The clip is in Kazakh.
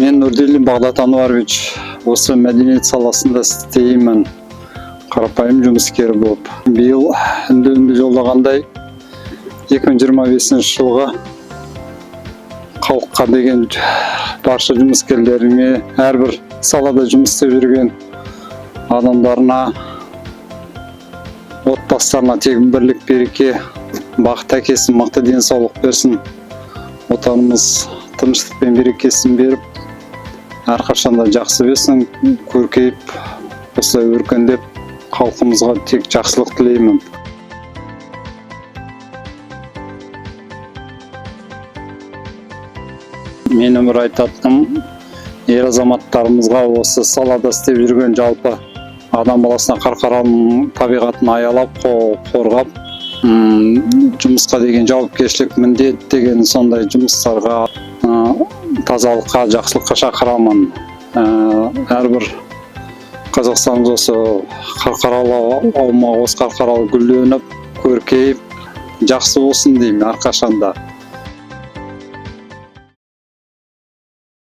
Мен Нурдилин Бағдат Ануарович, осы мәдениет саласында істеймін, қарапайым жұмыскер болып. Биыл үндеуімді жолдағандай, 2025 жылғы халыққа деген, барша жұмыскерлеріме, әрбір салада жұмыс істеп жүрген адамдарына, отбасыларына тек бірлік, береке, бақыт әкелсін, мықты денсаулық берсін, отанымыз тыныштық пен берекесін беріп, әрқашанда жақсы берсін, көркейіп, осылай өркендеп, халқымызға тек жақсылық тілеймін. Менің бір айтатыным ер азаматтарымызға, осы салада істеп жүрген жалпы адам баласына, Қарқаралының табиғатын аялап, қорғап, жұмысқа деген жауапкершілік, міндет деген сондай жұмыстарға, тазалыққа, жақсылыққа шақырамын. Әрбір Қазақстанымыз, осы Қарқаралы аумағы, осы Қарқаралы гүлденіп, көркейіп, жақсы болсын деймін әрқашанда.